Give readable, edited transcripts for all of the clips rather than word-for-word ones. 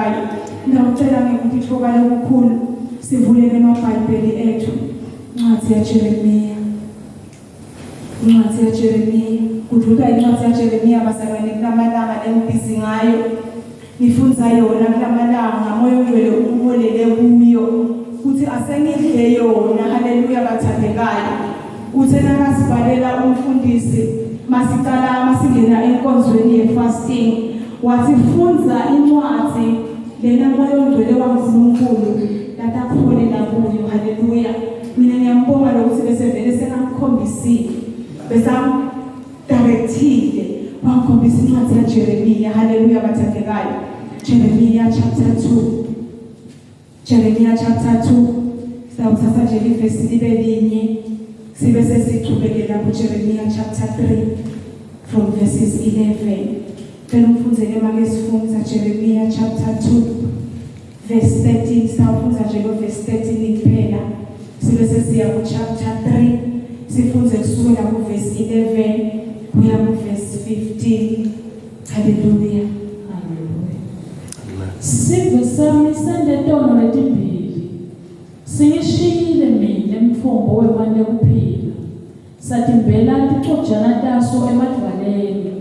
bathandekayo. Ngiyawucela ngekutitfoba lokukhulu sivulele emabhayibheli ethu incwadzi yaJeremiya. Incwadzi yaJeremiya. Kudvuta incwadzi yaJeremiya bazalwane kulamalanga lengibhizi ngayo. Ngifundza yona kulamalanga moya ongcwele ungiholele kuyo kuthi asengidle yona. Haleluya bathandekayo. Uthe nakasibhalela umfundisi masicala masingena enkonzweni ye-fasting wathi fundza incwadzi lena moya ongcwele waNkulunkulu latakuholela kuyo. Haleluya. Mina ngiyambonga lokuthi bese vele sengamkhombisile besamdirectile wangikhombisa incwadi yaJeremiya. Haleluya bathandekayo. Jeremiya chapter 2, Jeremiya chapter 2, sitawuthatha nje livesi libe linye sibe sesichubekela kuJeremiya chapter 3 from verses 11. Cela umfundzele make sifundza Jeremiya chapter 2 verse 13. Sitawufundza nje lo verse 13 kuphela sibe sesiya ku chapter 3 sifundze kusukela ku verse 11 kuya ku verse 15. Hallelujah. Hallelujah. Sive sami sente tono letimbili. Singishiyile mine mtfombo wemanti ekuphila. Satimbela ticojana taso emadvwaleni.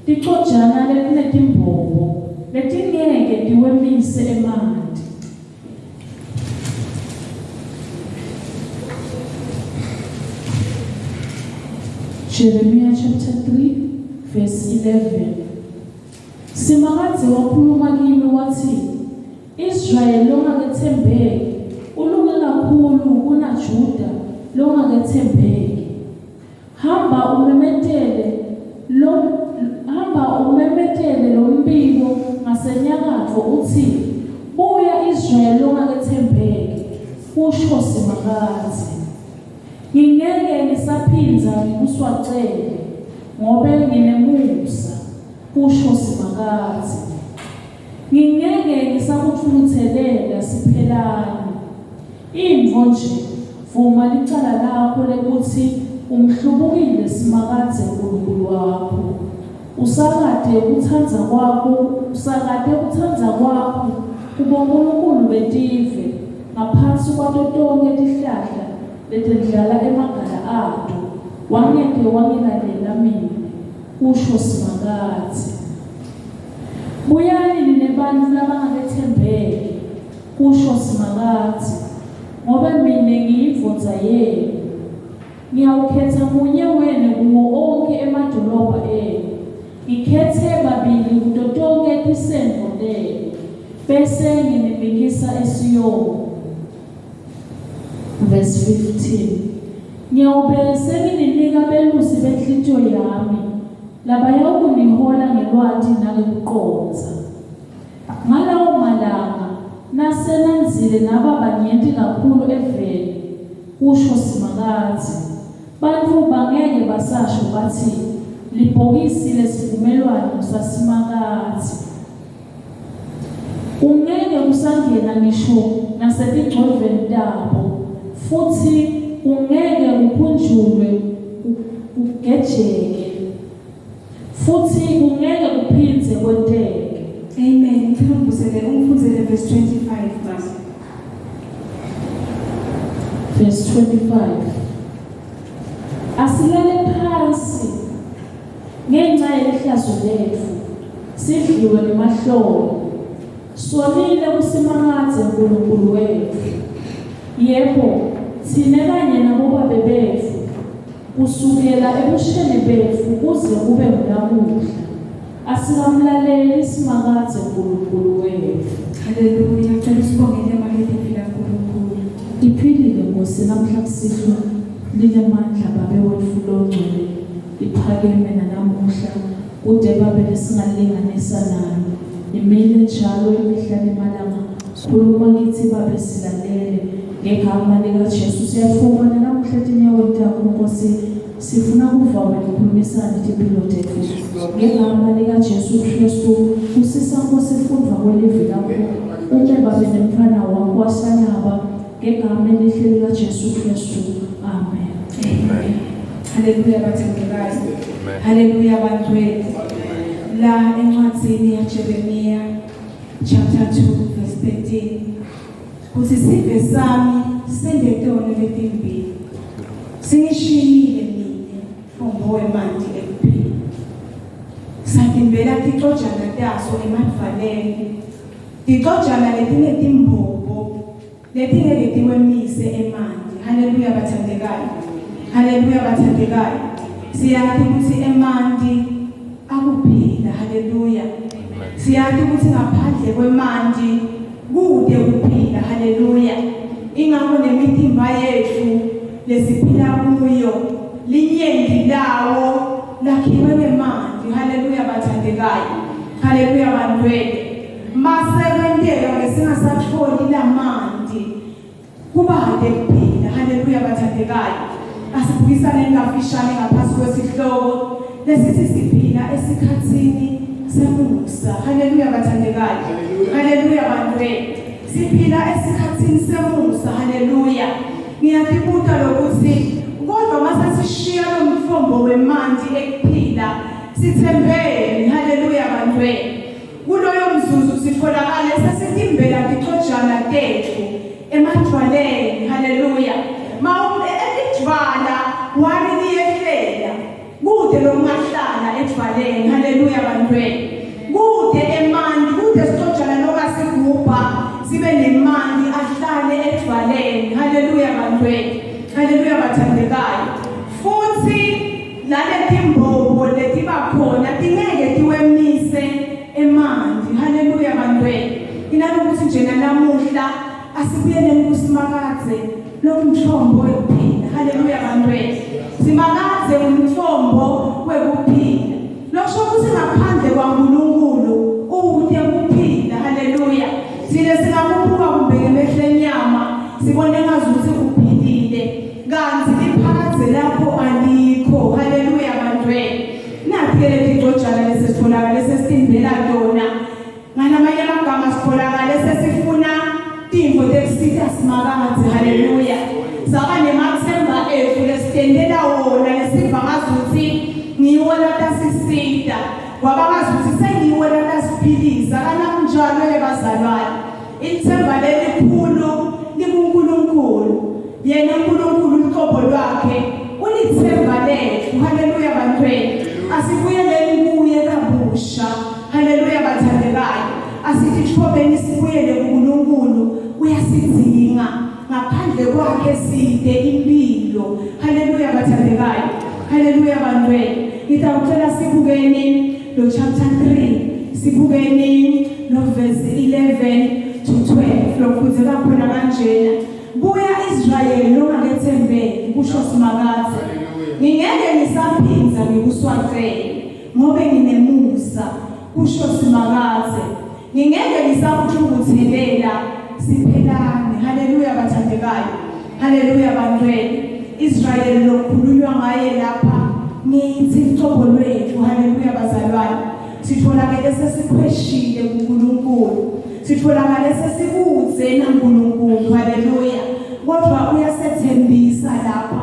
Ticojana letinetimbobo letingeke tiwemise emanti. Jeremiah chapter 3 verse 11. Simakadze wakhuluma kimi watsi, Israyeli longaketsembeki ulunge kakhulu kunaJuda longaketsembeki. Hamba umemetele lo hamba umemetele lo mbiko ngasenyakatfo utsi, Buya Israyeli longaketsembeki, kusho Simakadze. Ngingeke ngisaphindza ngikuswacele, ngobe nginemusa, kusho Simakadze. Ngingeke ngisakutfukutselela siphelane. Intfo nje, vuma licala lakho lekutsi umhlubukile Simakadze Nkulunkulu wakho. Usakate kutsandza kwakho, usakate kutsandza kwakho kubonkulunkulu betive ngaphansi kwato tonkhe tihlahla letendlala emagala ato, wangeke wangilalela mine, kusho Simakadze. Buyani nine bantfu labangaketsembeki, kusho Simakadze, ngobe mine ngiyindvodza yenu. Ngiyawukhetsa munye wenu kuwo onkhe emadolobha enu, ngikhetse babili kuto tonkhe tisendvo tenu, bese nginimikisa eSiyoni. Verse 15. Ngiyawube sengininika belusi benhlitiyo yami, labayawukunihola ngelwati nangekucondza. Ngalawo malanga nase nandzile naba banyenti kakhulu eveni, kusho Simakadze, bantfu bangeke basasho batsi, Libhokisi lesivumelwano saSimakadze. Ungeke usangena ngisho nasetingcondvweni tabo, futsi ungeke kukhunjulwe kugejeke. Futsi kungeke kuphindze kwenteke. Amen. Ngicela ungivusele ungifundzele verse 25 mama. Verse 25. Asilale phansi ngenxa yelihlazo letfu, sidliwe ngemahloni. Sonile kuSimakadze Nkulunkulu wetfu. Yebo, tsine kanye nabobabe betfu Kusukela ebusheni betfu kuze kube ngulamuhla, asikamlaleli Simakadze Nkulunkulu wetfu. Haleluya. Cela usibongele make livi laNkulunkulu. Iphilile Nkosi namhla kusihlwa linemandla Babe wetfu longcwele liphakeme nanamuhla kude Babe lesingalinganisa nalo imile njalo imihla nemalanga khuluma kitsi Babe silalele ngegama likaJesu siyatfobana namuhla etinyaweni takho Nkosi sifuna kuva wena ukhulumisana netimpilo tetfu ngegama likaJesu Kristu kusisa Nkosi fundvwa kwelivi lakho ume Babe nemntfwana wakho wasanaba ngegama elihle likaJesu Kristu amen. Amen. Haleluya bathandekayo. Haleluya bangcwele. La encwadzini yaJeremiya chapter 2. 13 kutsi sive sami sente tono letimbili singishiyile mine mtfombo wemanti ekuphila satimbela ticojana taso emadvwaleni ticojana letinetimbobo letingeke tiwemise emanti. Haleluya bathandekayo. Haleluya bathandekayo. Siyati kutsi emanti akuphila. Haleluya. Siyati kutsi ngaphandle kwemanti kute kuphila. Haleluya. Ingakho nemitimba yetfu lesiphila kuyo linyenti lawo lakhiwe ngemanti. Haleluya bathandekayo. Haleluya bantwele. Mase kwenteka ngesingasatholi lamanti kubade kuphila. Haleluya bathandekayo. Asibukisane ngafishane ngaphasi kwesihloko lesithi siphila esikhatsini semusa. Haleluya bathandekayo. Haleluya bantwethu. Siphila esikhatsini semusa. Haleluya. Ngiyatibuta lokuthi kodwa mase sishiya lo mthombo wemanti ekuphila sithembeni. Haleluya bantwethu. Kuloyo mzuzu sitfolakale sesitimbela ticojana tetfu emadvwaleni. Haleluya. Elidvwala wani liyehlela. Kude lokungahlala edvwaleni. Haleluya bantwini. Kude emanti, kude sicojana lokasigubha sibe nemanti ahlale edvwaleni. Haleluya bantwini. Haleluya bathandekayo. Futhi naletimbobo letiba khona tingeke tiwemise emanti. Haleluya bantwini. Inalokuthi nje nanamuhla asibuyeleni kuSimakadze lomthombo wekuphila. Haleluya bantwini. Simakadze umthombo wekuphila. Lokusho ukuthi ngaphandle kwaNkulunkulu ute kuphila. Haleluya. Sine singakubuka kumbe ngemehlo enyama sibone ngazuthi uphilile kanti liphakadze lakho alikho. Haleluya bantwini. Nathi-ke letigcojana lesitholakale sesitimbela tona ngalamanye amagama sitholakale sesifuna tintfo tekusita Simakadze. Haleluya. Saba nemathemba etfu lesitendela wona lesiva ngazuthi ngiwo latasisita kwaba ngazuthi sengiwo latasiphilisa. Kanakunjalo-ke bazalwane, ithemba lelikhulu likuNkulunkulu. Yena uNkulunkulu uqobo lwakhe ulithemba lethu. Haleluya bantwini. Asibuyeleni kuye kabusha. Haleluya bathandekayo. Asithithobeni sibuyele kuNkulunkulu. Uyasidzinga. Ngaphandle kwakhe side impilo. Haleluya bathandekayo. Haleluya bantwini. Ngitawucela sibukeni lo chapter 3. Sibukeni lo verse 11 to 12. Lokufundzeka khona kanjena. Buya Israyeli longakethembeki, kusho Simakadze. Ngingeke ngisaphindza ngikuswacele, ngobe nginemusa, kusho Simakadze. Ngingeke ngisakuthukuthelela siphelane. Haleluya bathandekayo. Haleluya bantwele. Israyeli lokukhulunywa ngaye lapha ngithi ucobo lwethu. Haleluya bazalwane. Sitholakele sesikhweshile kuNkulunkulu. Sitholakale sesikudze naNkulunkulu. Haleluya. Kodwa uyasethembisa lapha.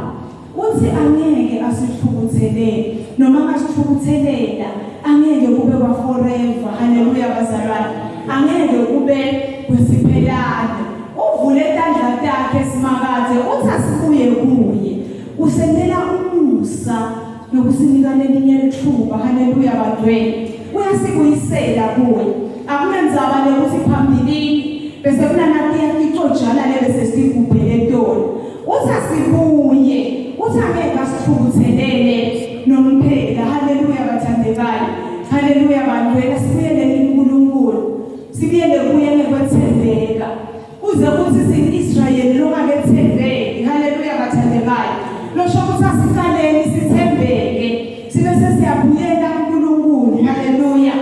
Uthi angeke asithukuthelele noma angasithukuthelela angeke kube kwa forever. Haleluya bazalwane. Angeke kube kwesiphelane. Uvule tandla takhe Simakadze uthi asibuye kuye. Usentela umusa nokusinika lelinye litfuba. Haleluya bantwini. Uyasibuyisela kuye. Akunandzaba nekuthi phambilini bese kunanatiya ticojana lebese sigubhele tona. Uthi asibuye, uthi angeke asithukuthelele nomphela. Haleluya bathandekayo. Haleluya bantwini. Asibuyeleni kuNkulunkulu. Sibuyele kuye ngekwethembeka. Kuze kuthi singu-Israyeli longakethembeki. Haleluya bathandekayo. Losho ukuthi asiqaleni sithembeke. Sibe sesiyabuyela kuNkulunkulu. Haleluya.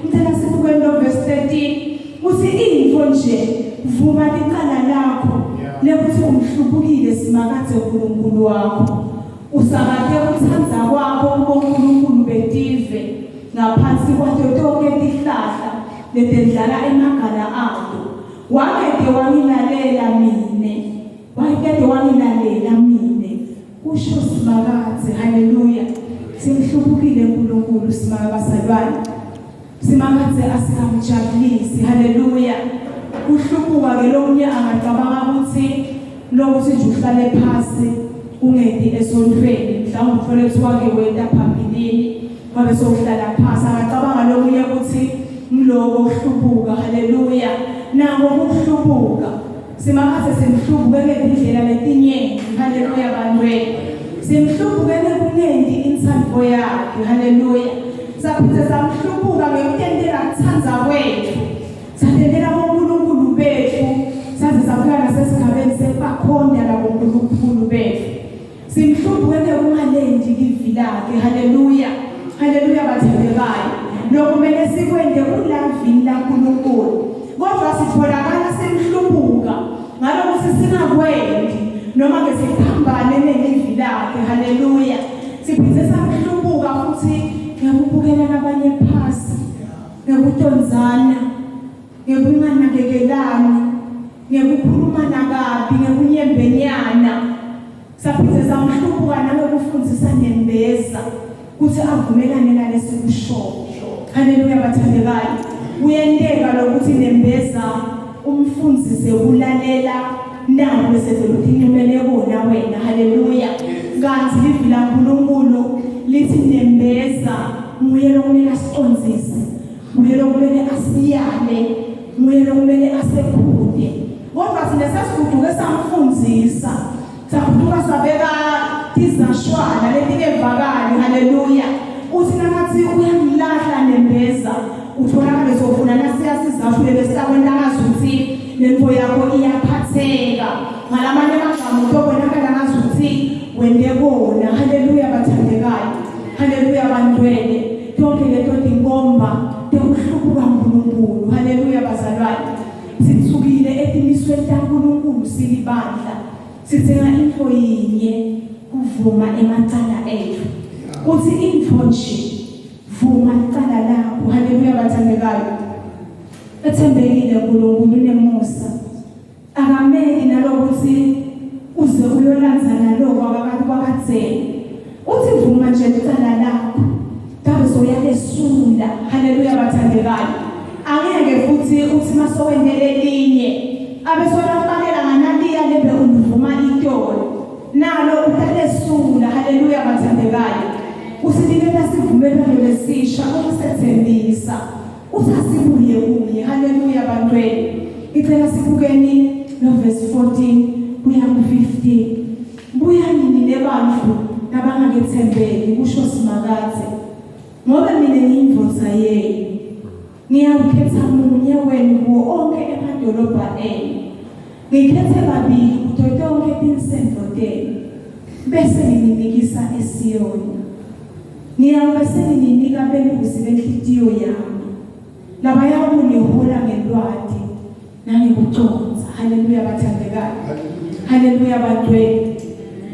Ngicela sibuke lo verse 13. Uthi intfo nje vuma licala lakho lekuthi umhlubukile Simakadze uNkulunkulu wakho. Usakate kutsandza kwakho kubonkulunkulu betive ngaphansi kwato tonkhe tihlahla letendlala emagala ato. Wangete wangilalela mine. Wangete wangilalela mine. Kusho Simakadze. Haleluya. Simhlubukile uNkulunkulu Simakadze bazalwane. Simakadze asikamjabulisi. Haleluya. Kuhlubuka ke lokunye angacabanga ukuthi lokuthi nje uhlale phasi ungenti esontweni mhlawumbe uthole kuthiwa ke wenta phambilini wabe sowuhlala phasi angacabanga lokunye ukuthi ngiloko kuhlubuka haleluya nako kuhlubuka simakase simhlubuke ngetindlela letinyenti haleluya bantwini simhlubuke ngekunyenti intsandvo yakhe haleluya saphindze samhlubuka ngekutentela kutsandza kwetfu Satentela bonkulunkulu betfu saze safika nasesigabeni sekubakhonta labonkulunkulu betfu. Simhlubuke ngekungalenti livi lakhe. Haleluya. Haleluya bathandekayo. Lokumele sikwente kulavini laNkulunkulu. Kodwa sitholakala simhlubuka ngalokuthi singakwenti noma ke siphambane nelivi lakhe. Haleluya. Siphinde samhlubuka futhi ngekubukela labanye phasi. ngekutondzana, ngekunganakekelani, ngekukhulumana kabi, ngekunyembenyana. Saphindze samhlubuka nangekufundzisa nembeza kutsi avumelane nalesikushoyo. Haleluya bathandekayo. Kuyenteka lokuthi nembeza umfundzise kulalela naku lesevele utincumele kona wena. Haleluya. Kanti livi laNkulunkulu lithi nembeza nguye lokumele asicondzise nguye lokumele asiyale nguye lokumele asekhute kodwa thina sesiguduke samfundzisa saguduka sabeka tizashwana letingevakali haleluya uthi nakathi uyangilahla nembeza utholakale sofuna nasiya sizathu lebesisakwenta ngazuthi lento yakho iyaphatheka ngalamanye amagama utobonakala ngazuthi wente kona haleluya bathandekayo Haleluya bantwele tonke leto tinkomba tekuhlubuka uNkulunkulu. Haleluya bazalwane. Sithukile etimisweni taNkulunkulu silibandla. Sidzinga intfo yinye kuvuma emacala etfu. Uthi intfo nje vuma icala lakho. Haleluya bathandekayo. Ethembekile uNkulunkulu unemusa. Akameli nalokuthi uze uyolandza naloko akakati kwakadzeni. Uthi vuma nje licala lakho. Kabe soyalesula. Haleluya bathandekayo. Angeke futhi uthi masowentele linye abe solafakela nganaliya lebe ulivuma itolo. Nalo utalesula. Haleluya bathandekayo. Usiniketa sivumelwano lesisha ukusethembisa. Usasibuye kuye. Haleluya bantwini. Ngicela sibukeni no verse 14 kuya ku 15. Buyani nine bantfu labangaketsembeki kusho Simakadze. Ngobe mina ngiyindvodza yenu. Ngiyakukhetha munye wenu kuwo onkhe emadolobha enu. Ngikhethe babili kuto tonkhe tinsendvo tenu. Bese ngininikisa eSiyoni. Ngiyawube sengininika belusi benhlitiyo yami labayawunihola ngelwati nangekucondza. Haleluya bathandekayo. Haleluya bantwini.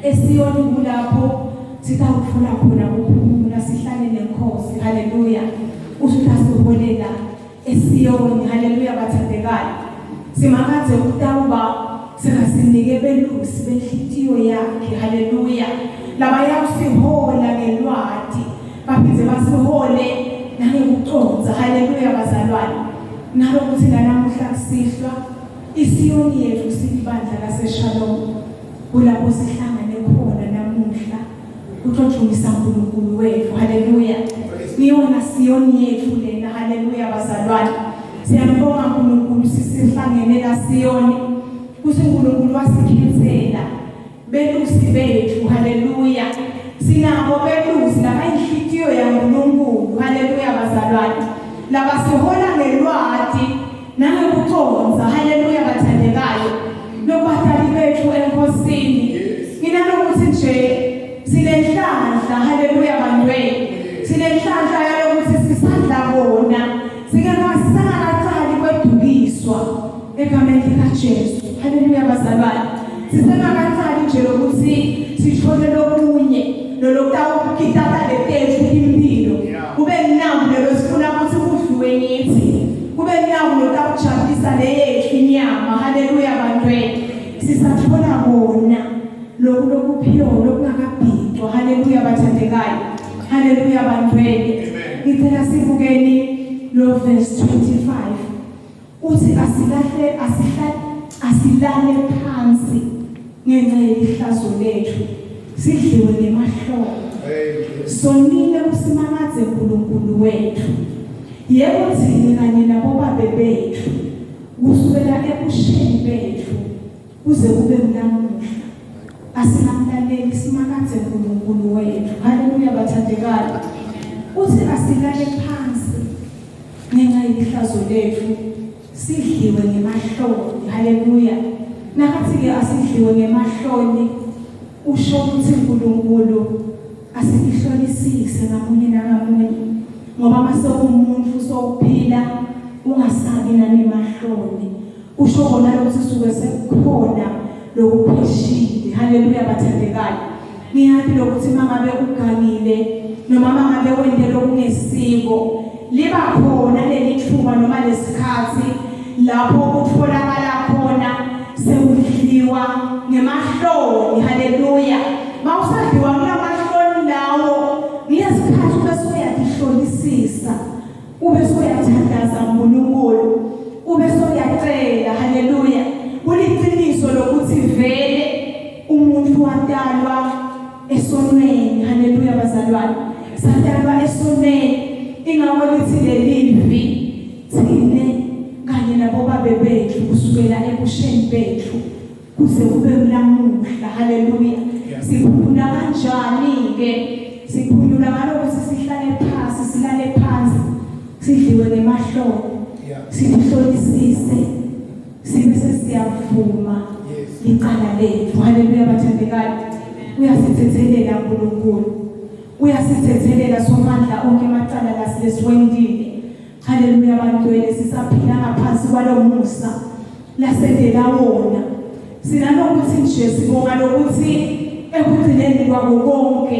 ESiyoni kulapho sitawutfola khona kuphumula sihlale nenkosi. Haleluya. Usutasiholela eSiyoni. Haleluya bathandekayo. Simakadze utawuba sekasinike belusi benhlitiyo yakhe. Haleluya. Labayawusihola ngelwati baphindze basihole nangekucondza. Haleluya bazalwane. Nalokuthi nanamuhla kusihlwa iSiyoni yethu silibandla laseShalom kulapho sihlangane khona namuhla kutodumisa uNkulunkulu wethu. Haleluya. Ngiyona Siyoni yethu lena. Haleluya bazalwane. Siyambonga uNkulunkulu sisihlangene la Siyoni. Kuthi uNkulunkulu wasikhethela belusi bethu. Haleluya. Sinabo belusi labayinhlitiyo yaNkulunkulu. Haleluya bazalwane. Labasihola ngelwati nangekucondza. Haleluya bathandekayo. Lobatali bethu enkosini. Nginalokuthi nje sinenhlanhla. Haleluya bantwini. Sinenhlanhla yalokuthi sisadla bona. Singakasangakaqali kwedukiswa egameni likaJesu. Haleluya bazalwane. Sisengakaqali nje lokuthi sithole lokunye lolokutawukitata letethu impilo. Kube mnandi lelo sifuna ukuthi kudliwe ngithi. Kube mnandi lokutawujabulisa leyethu inyama. Haleluya bantwini. Sisathola kona lokhu lokuphiwe lokungakabhicwa. Haleluya bathandekayo. Haleluya bantwini. Ngicela sibukeni lo verse 25. Uthi asilahle asihlale asilale phansi ngenxa yelihlazo lethu sidliwe ngemahlombe. Sonile kuSimakadze uNkulunkulu wethu. Yebo thina kanye nabobabe bethu kusukela ebusheni bethu kuze kube kunamuhla asingamlaleli Simakadze uNkulunkulu wethu. Haleluya bathandekayo. Uthi asilale phansi ngenxa yelihlazo lethu sidliwe ngemahloni. Haleluya. Nakathi ke asidliwe ngemahloni usho ukuthi uNkulunkulu asihlolisise ngamunye nangamunye ngoba mase umuntu sowuphila ungasabi nanimahloni kusho kona lokuthi suke sekukhona lokuphishile. Haleluya bathandekayo. Ngiyazi lokuthi mangabe ugangile noma mangabe wente lokungesiko liba khona leli thuba noma lesikhathi lapho kutholakala khona sewudliwa ngemahloni. Haleluya. Mawusadliwa kulamahloni lawo ngesikhathi bese uyatihlolisisa ube soyathandaza uNkulunkulu ube soyacela. Haleluya. Kuliqiniso lokuthi vele umuntu watalwa esonweni. Haleluya bazalwane, sadalwa esonweni. Ingakho lithi lelivi thine kanye nabobabe bethu kusukela ebusheni bethu kuze kube kulamuhla. Haleluya. Siphunyula kanjani ke? Siphunyula ngalokuthi sihlale phansi, silale phansi, sidliwe ngemahlombe, sihlolisise sibe sesiyavuma icala lethu. Haleluya bathandekayo. Uyasithethelela uNkulunkulu, uyasithethelela Somandla onke amacala lasilesiwendile. Haleluya bantwele, sisaphila ngaphansi kwalomusa lasendela wona. Sinalokuthi nje sibonga lokuthi ekugcineni kwako konke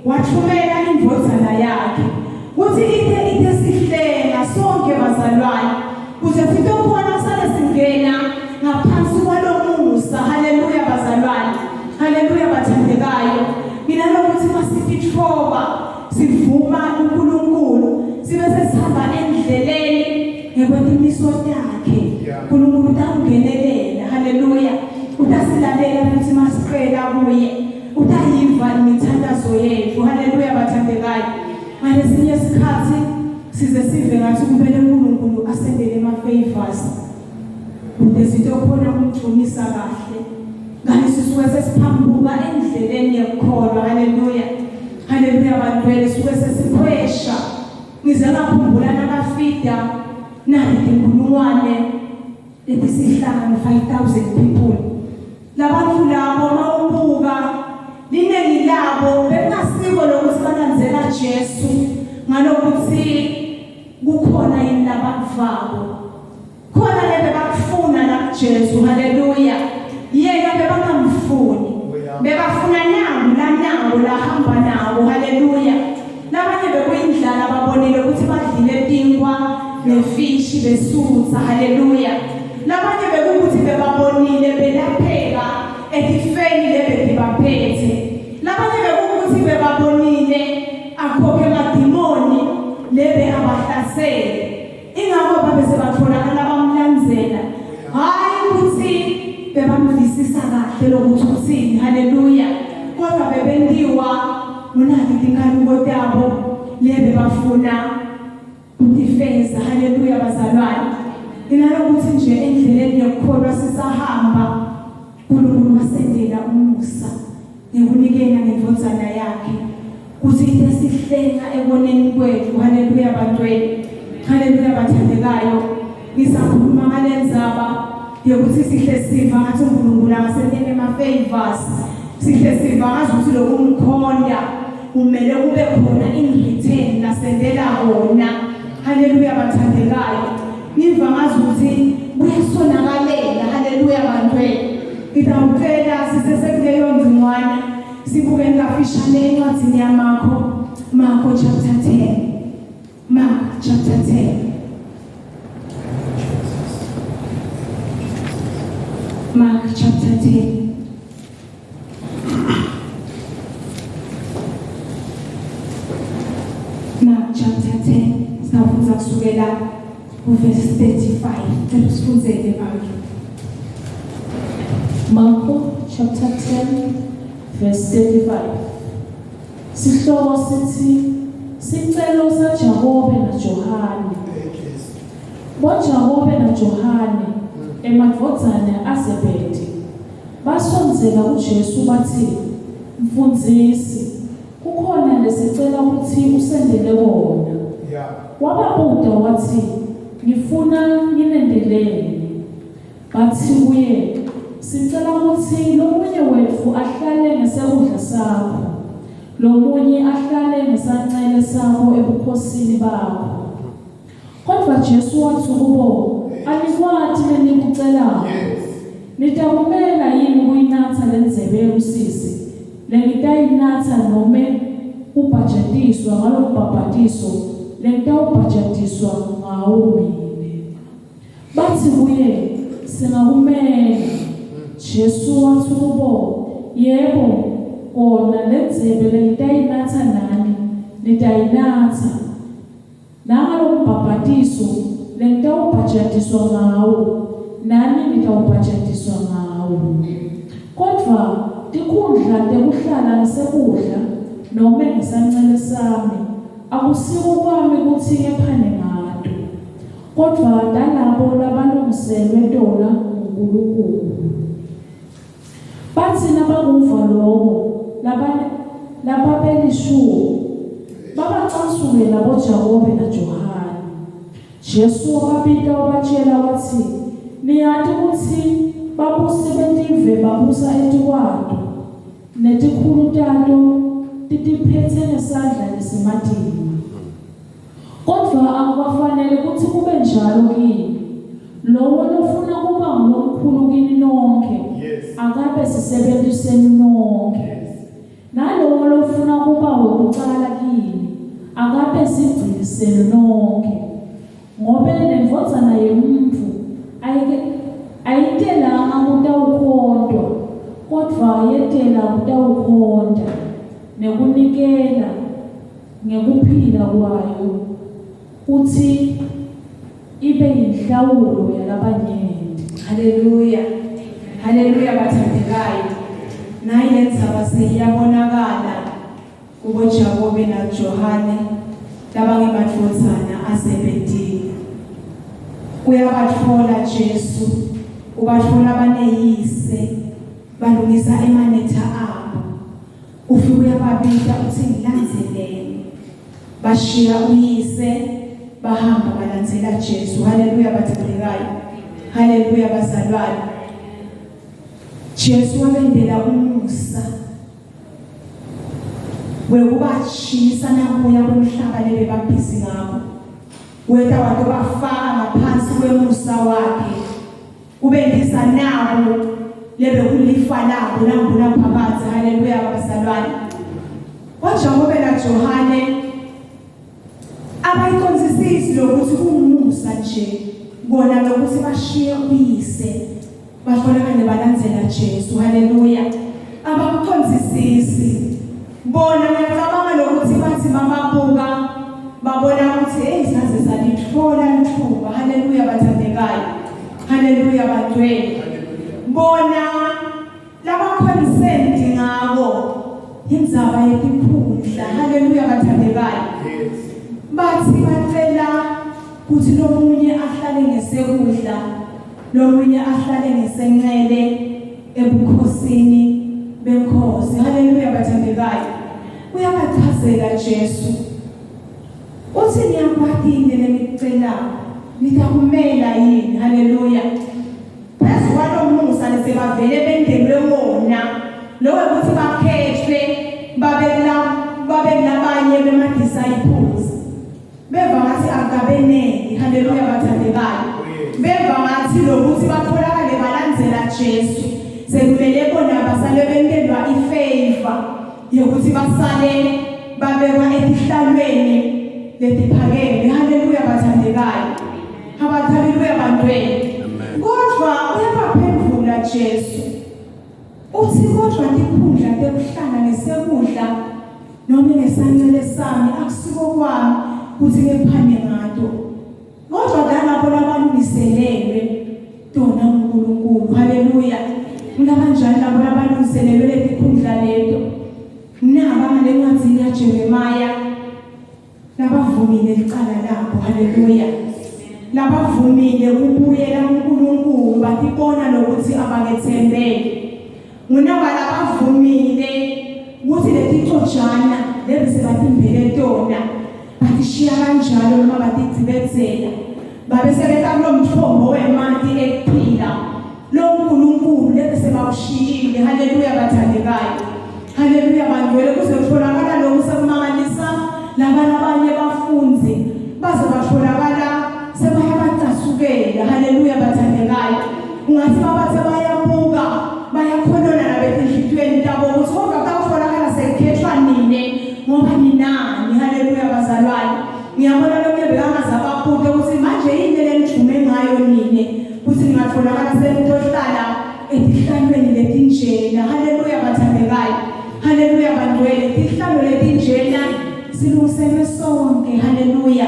wathumela indvodzana yakhe kuthi ite sihlenga sonke bazalwane kuze sitokhona sale singena ngaphansi kwalomusa. Haleluya bazalwane, haleluya bathandekayo. Nginalokuthi masitithoba sivuma uNkulunkulu sibe sesihamba endleleni ngekwetimiso takhe, uNkulunkulu utangenelela. Haleluya. Utasilalela futhi masicela kuye, utayiva imithandazo yethu. Haleluya bathandekayo. Ngalesinye isikhathi size sive ngathi kumele uNkulunkulu asendele ama favors ukuze sitokhona ukumdumisa kahle, kanti sisuke sesiphambuka endleleni yekukholwa. Haleluya, haleluya bantwele, suke sesikhwesha. Ngize ngakhumbula nakafida nayi tinkulungwane letisihlanu, 5000 people. Labantu labo mawubuka liningi labo bekungasiko lokuthi balandzela Jesu ngalokuthi kukhona yini labakuvako khona lebe bakufuna la kuJesu. Haleluya. Yena bebangamfuni, bebafuna nangu lanangu lahamba nawo. Haleluya. Labanye bekuyindlala, babonile ukuthi badlile tinkwa nefishi besutsa. Haleluya. Labanye bekukuthi bebabonile belapheka etifeni lebetibaphethe. Labanye bekukuthi bebabonile akhokhe emadimoni lebe abahlasele. Ingakho babe sebatholakala bamlandzela, hayi ukuthi bebamvisisa kahle lokuthi uthini. Haleluya. Kodwa bebentiwa ngunati tinkanuko tabo lebe bafuna kutifeza. Haleluya bazalwane. Inalokuthi nje endleleni yokukholwa sisahamba, uNkulunkulu wasendela umusa ngekunikela ngendvodzana yakhe kuthi ite sihlenga ekoneni kwethu. Haleluya bantweni, haleluya bathandekayo. Ngisakhuluma ngalendzaba yokuthi sihle siva ngathi uNkulunkulu angasentele ama-favors, sihle siva ngazi ukuthi lokumkhonda kumele kube khona in return lasentela kona. Haleluya bathandekayo. Ngiva ngazi ukuthi kuyasonakalela. Haleluya bantweni. Ngitawucela sisesekuleyo ngcingwane sibuke kafishane encwadzini yaMakho, Marko chapter 10. Mark chapter 10. Mark chapter 10. Mark chapter 10 sawufundza kusukela Kuverse 35. Cela usifundzele bakhe. Marko chapter 10 verse 35. Sihloko sithi sicelo saJakobe naJohane. BoJakobe naJohane emadvodzana aZebedi basondzela kuJesu bathi, "Mfundzisi, kukhona lesicela ukuthi usendele kona." Wababuta wathi, "Ngifuna nginendeleni?" Bathi kuye, "Sicela ukuthi lomunye wetfu ahlale ngesekudla sakho, lomunye ahlale ngesancele sakho ebukhosini bakho." Kodwa Jesu wathi kubo, "Anikwati lenikucelako. Nitakumela yini kuyinatsa lendzebe yelusizi lengitayinatsa nome kubhajatiswa ngalombhabhatiso lengitawubhajatiswa ngawo mine?" Bathi kuye, "Singakumela." Jesu wathi kubo, "Yebo, kona lendzebe lengitayinatsa nani nitayinatsa, nangalombhabhatiso lengitawubhajatiswa ngawo nani nitawubhajatiswa ngawo. Kodvwa tikhundla tekuhlala ngesekudla nome ngesancele sami akusiko kwami kutsi ngephane ngato, kodvwa talabo labalungiselwe tona nguNkulunkulu." Batsi nabakuva loko lababelishumi babacansukela boJakobe naJohane. Jesu wababita wabatjela watsi, "Niyati kutsi babusi betive babusa etikwato, netikhulu tato titiphetse ngesandla lesimatima. Kodvwa akukafanele kutsi kube njalo kini. Lowo lofuna kuba ngulomkhulu kini nonkhe akabe sisebenti senu nonkhe. Nalowo lofuna kuba wekucala kini akabe sigcili senu nonkhe. Ngobe neNdvodzana yeMuntfu ayitelanga kutawukhontwa, kodvwa yetela kutawukhonta nekunikela ngekuphila kwayo kutsi ibe yinhlawulo yalabanyenti. Haleluya. Haleluya bathandekayo. Nayi lendzaba seyiyabonakala kubo Jakobe naJohane labangemadvodzana aZebedee. Uyabatfola Jesu, ubatfola baneyise balungisa emanetha abo. Ufike uyababita utsi ngilandzeleni. Bashiya uyise bahamba balandzela Jesu. Haleluya bathandekayo. Haleluya bazalwane. Jesu wabendela umusa wekubashisa nakuya kumhlaba lebebabhizi ngako. Weta watobafaka ngaphansi kwemusa wakhe. Ubendisa nabo lebekulifa labo languna phakadze. Haleluya bazalwane. KwaJakobe naJohane abayicondzisisi lokuthi kungumusa nje bona lokuthi bashiye uyise batholakale balandzela Jesu. Haleluya. Abakucondzisisi bona. Ngiyacabanga lokuthi bathi mababuka babona ukuthi hey, saze salithola lithuba. Haleluya bathandekayo. Haleluya bagcwele. Bona laba concerned ngako indzaba yetikhundla. Haleluya bathandekayo. Bathi bacela kuthi lomunye ahlale ngesekudla, lomunye ahlale ngesencele ebukhosini benkosi. Haleluya bathandekayo. Uyabachazela Jesu, uthi niyakwati yini lenikucelako? Nitakumela yini? Haleluya. Phezu kwalomusa lesebavele bendelwe wona lowo ukuthi bakhethwe babe babe labanye bema-disciples, beva ngathi akabeneli. Haleluya bathandekayo. Beva ngathi lokuthi batholakale balandzela Jesu sekumele bona basale bentelwa ifavor yokuthi basale babekwa etihlalweni letiphakeme. Haleluya bathandekayo. Haleluya bantwini. Kodwa uyabaphendvula Jesu, uthi kodwa tikhundla tekuhlala ngesekudla noma ngesancele sami akusiko kwami kuthi ngephane ngato. Kodwa nalabo labalungiselelwe tona uNkulunkulu. Haleluya. Kulabanjani labo labalungiselelwe letikhundla leto? Naba ngalencwadzini yaJeremiah labavumile licala labo. Haleluya. Labavumile kubuyela kuNkulunkulu batibona lokuthi abakethembeki. Ngunaba labavumile ukuthi leticojana lezi sebatimbele tona batishiya kanjalo noma batigcibedzela babe sebeta kulo mthombo wemanti ekuphila lo nkulunkulu lebe sebawushiyile. Haleluya bathandekayo, haleluya bangcwele. Kuze kutholakala lokhu sekumangalisa laba labanye bafundzi baze batholakala sebayabacasukela. Haleluya bathandekayo, ungathi babathe bayabuka bayakhonona nabetinhlitiyweni tabo ukuthi kodwa kutawutholakala sekukhethwa nine ngoba ninani. Haleluya bazalwane, ngiyabona lokunye bekangaze ababute ukuthi manje yini lenijume ngayo nine ukuthi ningatholakala senitohlala etihlalweni letinjena. Haleluya bathandekayo, haleluya bangcwele, tihlalo letinjena silungiselwe sonke. Haleluya,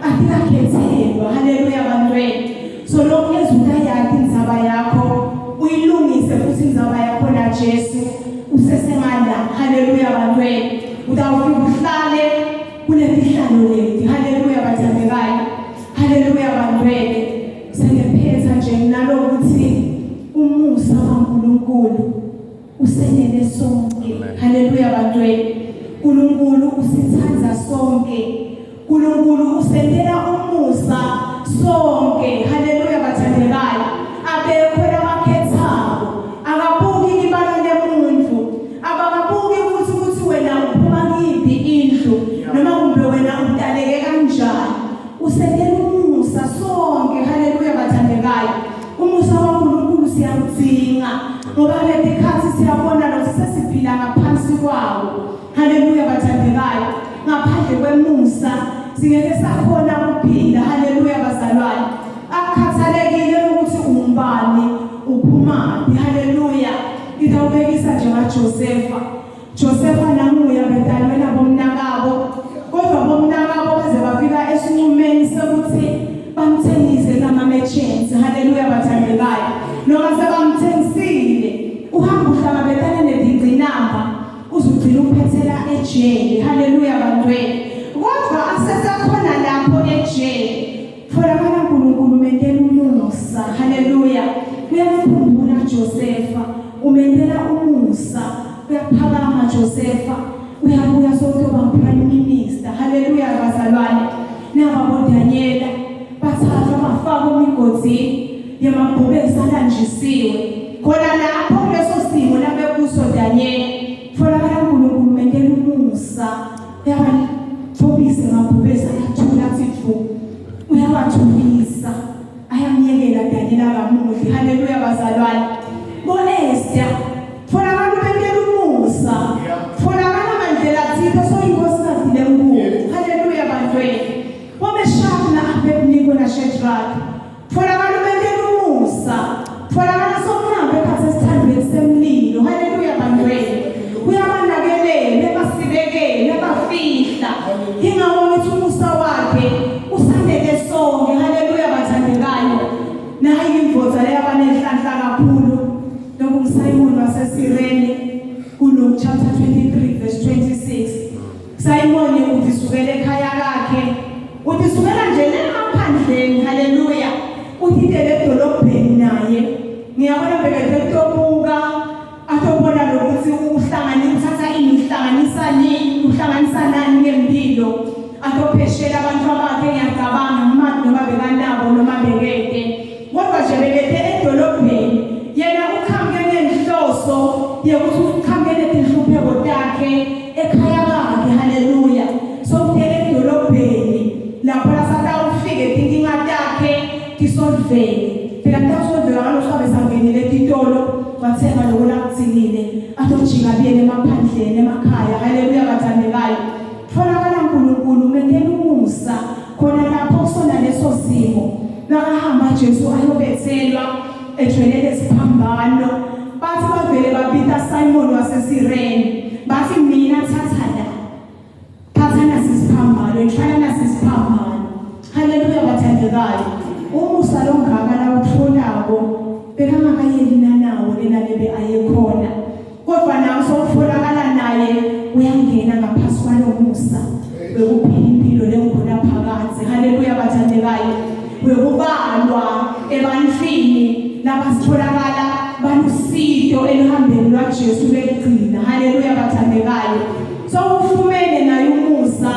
atikakhethelwa. Haleluya bangcwele. So lokhu ezutayakho indzaba yakho uyilungise futhi indzaba yakho na Jesu usesengala. Haleluya bangcwele, utawufika uhlale kuletihlalo leti. Haleluya bathandekayo, haleluya bangcwele. Sengephetha nje nalokuthi umusa waNkulunkulu usenele sonke. Haleluya bangcwele, uNkulunkulu usithanda sonke, uNkulunkulu usendela umusa sonke. Haleluya bathandekayo, abekho labakhethako, akabuki ibala lemuntu, abakabuki futhi ukuthi wena uphuma kiphi indlu noma kumbe wena udaleke kanjani. Usendela umusa sonke. Haleluya bathandekayo, umusa waNkulunkulu siyawudzinga ngoba letikhathi siyabona lokuthi sesiphila ngaphansi kwawo. Haleluya bathandekayo, ngaphandle kwemusa singeke sakhona ukuphila. Haleluya bazalwane, akukhathalekile ukuthi ungubani uphumaphi. Haleluya, ngitawubekisa nje ngaJosefa. Josefa namuya betalwe nabomnakabo, kodwa bomnakabo baze bafika esinqumeni sekuthi bamthengise nama-merchants. Haleluya bathandekayo, noma sebamthengisile uhamba uhlangabetana netingqinamba uzugcina uphethela ejele. Haleluya bantwele, kodwa asesekhona lapho ejele tholakala uNkulunkulu umentela umusa. Haleluya, uyamkhumbula Josefa, umentela umusa, uyaphakama Josefa, uyabuya sokuyoba prime minister. Haleluya bazalwane, naba boDanyela bathathwa bafakwa emigodini yamabhubesi alanjisiwe khona lapho kuleso simo labekuso Danyela. Tholakala uNkulunkulu umentela umusa, uyawathobisa amabhubesi ayathula athi thu, uyawathulisa ayamyekela Danyela akamuhle. Haleluya bazalwane. Bo-Esther tholakala umentela umusa, tholakala ngandlela thile soyinkosikazi lenkulu. Haleluya bantwini. BoMeshaki na-Abednego naShedraki tholakala umentela umusa, tholakala sokunambe ekhathi esithandweni semlilo. Haleluya bantwini, uyabanakelela, uyabasibekela, uyabafihla. Ingako ngithi umusa wakhe usanele sonke. Haleluya bathandekayo. Nayi indvodza leyabanenhlanhla kakhulu lokunguSimon waseSirene kuLuke chapter 23 verse 26. Simon utisukela ekhaya lakhe, utisukela nje lemaphandleni. Haleluya, utitele edolobheni naye. Ngiyabona bekade kutobuka atobona lokuthi uhlanganisa uthatha ini uhlanganisa nini uhlanganisa nani ngempilo atopheshela abantu abakhe. Ngiyacabanga noma bekanabo noma bekede, kodwa nje bekede edolobheni. Yena uqhamuke ngenhloso yokuthi uqhamuke netinhlupheko takhe ekhaya lakhe. Haleluya, sokutele edolobheni lapho lasatawufike tinkinga takhe tisolveke. Phela kutawusolveka ngalosabe sangenile etitolo wathenga loko lakudzingile, atojika abuyele emaphandleni emakhaya. Haleluya bathandekayo, tfolakala uNkulunkulu umentela umusa khona lapho kusona leso simo. Nakahamba Jesu ayobethelwa ejwelele esiphambano, bathi bavele babita Simon waseSirene, bathi mina thatha la, thatha nasi isiphambano, ethwala nasi isiphambano. Haleluya bathandekayo. Umusa longaka lawutfolako bekangakayeli nanawo lena lebe ayekhona. Kodwa nawe sowutfolakala naye uyangena ngaphasi kwalomusa wekuphila impilo lengikhona phakadze. Haleluya bathandekayo. Wekubalwa ebantwini labasitholakala balusito eluhambeni lwaJesu lwekugcina. Haleluya bathandekayo. Sowufumene naye umusa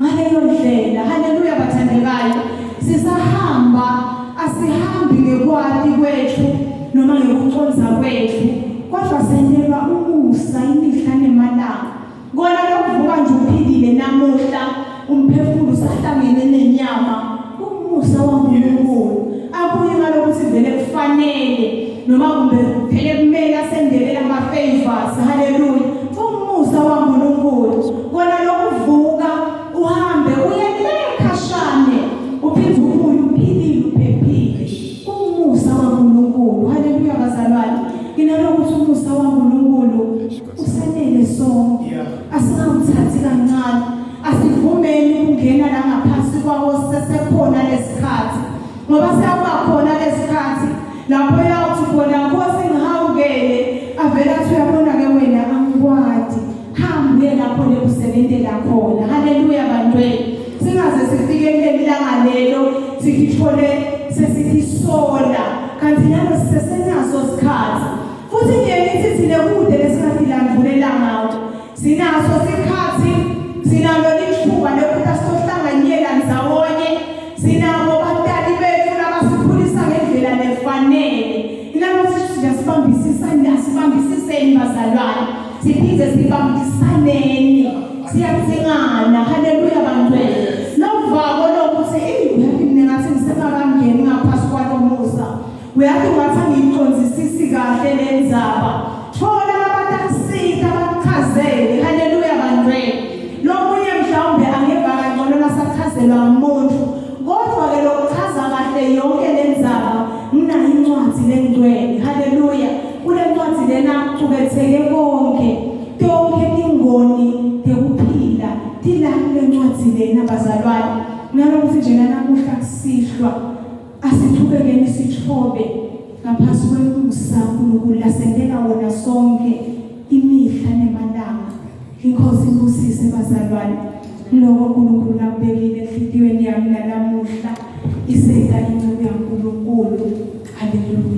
ngaleyo ndlela. Haleluya bathandekayo. Sisahamba asihambi ngekwati kwethu noma ngekucondza kwethu, kodwa sentelwa umusa imihla nemalanga. Kona lokuvuka nje uphilile namuhla, umphefumulo usahlangene nenyama, umusa waNkulunkulu. Akuyi ngalokuthi vele kufanele noma kumbe vele kumele asendelela ama-favors. Haleluya. Umusa waNkulunkulu. Kona lokuvuka uhambe uye le khashane uphinde ubuye uphilile uphephile. Umusa waNkulunkulu. Haleluya bazalwane. Nginalokuthi umusa waNkulunkulu usanele sonke. Asingawuthathi kancane. Asivumeni ukungena la ngaphansi kwawo sesekhona lesikhathi. Ngoba siyawuba khona lesikhathi lapho yawuthi khona Nkosi ngihawukele avela athi uyabona ke wena angikwati. Hamba uye lapho lekusebentela khona. Haleluya bantwini. Singaze sifike kuleli langa lelo sithithole sesithisola kanti nalo sisesenaso sikhathi. Futhi nje ngithi thina kude lesingatilandulela ngawo. Sinaso sikhathi, sinalo lithuba lokuthi asizohlanganyela ndzawonye. Sinabo batali bethu labasikhulisa ngendlela lefanele. Nalokuthi sija sibambisisane, asibambisiseni bazalwane. Siphinde sibambisaneni. Siyadzingana. Haleluya bantwele. Novako lokuthi eyi uyathi mina ngathi ngisengakangeni ngaphasi kwalomusa. Uyathi ungathi angiyicondzisisi kahle le ndzaba. Thola abatakusita bakuchazele. Haleluya bantwele. Lomunye mhlawumbe angeva kangcono nasachazelwa ngumuntu. Kodwa ke lokuchaza kahle yonke le ndzaba nginayo incwadi lengcwele. Haleluya. Kule ncwadi lena kucuketheke konke. Tonke tingoni tekuphila tila kule ncwadi lena bazalwane. Nalokuthi nje namuhla kusihlwa Asichubekeni sithobe ngaphasi kwemusa uNkulunkulu lasentela wona sonke imihla nemalanga. Inkosi ibusise bazalwane. Lokho uNkulunkulu lakubekile enhlitiyweni yami nalamuhla isenta inceku yaNkulunkulu. Haleluya.